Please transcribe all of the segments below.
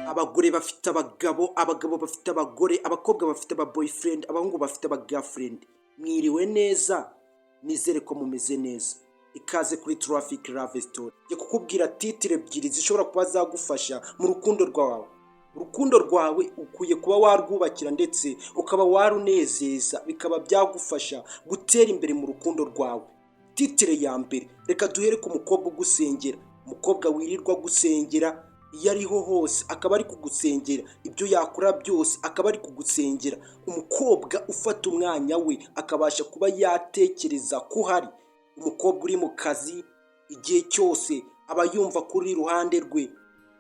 Abagore bafite abagabo, abagabo bafite abagore, abakobwa bafite aba boyfriend, abahungu bafite aba girlfriend, mwiriwe neza? Nizere ko mumeze neza. Ikaze kuri Traffic Love Story. Njye kukubwira titre ebyiri zishobora kuba zagufasha mu rukundo rwawe. Urukundo rwawe ukwiye kuba warwubakira ndetse ukaba warunezeza, bikaba byagufasha gutera imbere mu rukundo rwawe. Titre ya mbere, reka duhere ku mukobwa ugusengera. Umukobwa wirirwa gusengera, iyo ariho hose akaba ari kugusengera, ibyo yakora byose akaba ari kugusengera. Umukobwa ufata umwanya we akabasha kuba yatekereza ko uhari. Umukobwa uri mu kazi, igihe cyose aba yumva kuri iruhande rwe,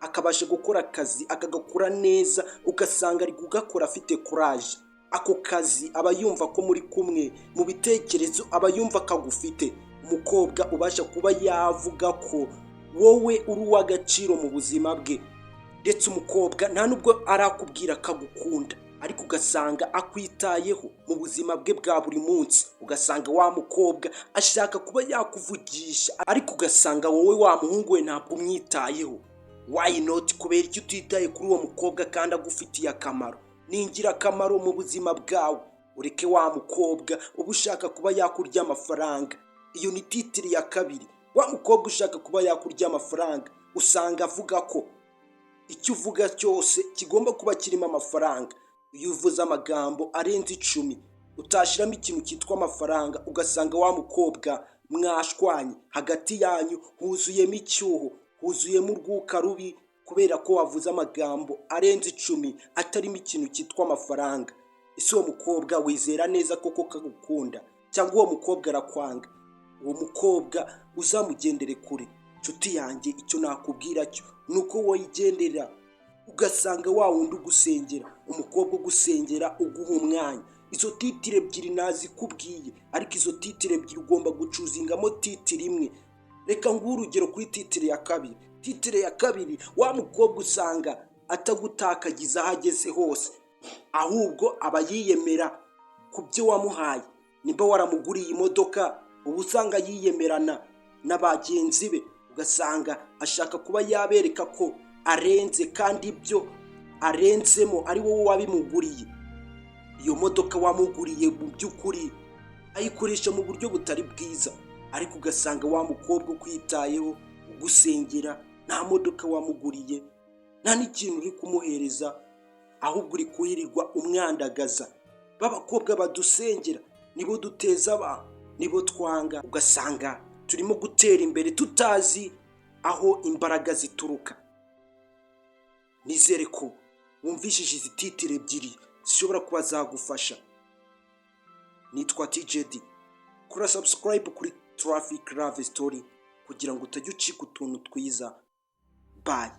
akabasha gukora akazi akagakora neza, ugasanga ari kugakora afite courage. Ako kazi aba yumva ko muri kumwe mu bitekerezo, aba yumva kagufite. Umukobwa ubasha kuba yavuga ko wowe uri uw'agaciro mu buzima bwe. Ndetse umukobwa nta nubwo arakubwira akagukunda, ariko ugasanga akwitayeho mu buzima bwe bwa buri munsi. Ugasanga wa mukobwa ashaka kuba yakuvugisha, ariko ugasanga wowe wa muhungu we ntabwo umwitayeho. Why not? Kubera icyo utitaye kuri uwo mukobwa kandi agufitiye akamaro? Ni ingirakamaro mu buzima bwawe. Ureke wa mukobwa uba ushaka kuba yakurya amafaranga. Iyo ni titre ya kabiri. Wa mukobwa ushaka kuba yakurya amafaranga, usanga avuga ko icyo uvuga cyose kigomba kuba kirimo amafaranga. Iyo uvuze amagambo arenze 10 utashyiramo ikintu cyitwa amafaranga, ugasanga wa mukobwa mwashwanye, hagati yanyu huzuyemo icyuho, huzuyemo urwuka rubi, kubera ko wavuze amagambo arenze 10 atarimo ikintu cyitwa amafaranga. Ese uwo mukobwa wizera neza koko kagukunda, cyangwa uwo mukobwa arakwanga? Uwo mukobwa uzamugendere kure, nshuti yanjye. Icyo nakubwira cyo ni uko woyigendera, ugasanga wa wundi ugusengera, umukobwa ugusengera, uguha umwanya. Izo titre ebyiri nazikubwiye, ariko izo titre ebyiri ugomba guchoosingamo titre imwe. Reka nguhe urugero kuri titre ya kabiri. Titre ya kabiri, wa mukobwa usanga atagutakagiza aho ageze hose, ahubwo aba yiyemera ku byo wamuhaye. Nimba waramuguriye imodoka, uba usanga yiyemerana na bagenzi be, ugasanga ashaka kuba yabereka ko arenze, kandi ibyo arenzemo ari wowe wabimuguriye. Iyo modoka wamuguriye mu by'ukuri ayikoresha mu buryo butari bwiza, ariko ugasanga wa mukobwa ukwitayeho, ugusengera, nta modoka wamuguriye, nta n'ikintu uri kumuhereza, ahubwo uri kuhirirwa umwandagaza. B'abakobwa badusengera nibo duteza abantu, nibo twanga, ugasanga turimo gutera imbere tutazi aho imbaraga zituruka. Nizere ko wumvishije izi titre ebyiri zishobora kuba zagufasha. Nitwa TJD. Kora subscribe kuri Traffic Love Story kugira ngo utajya ucika utuntu twiza. Bye.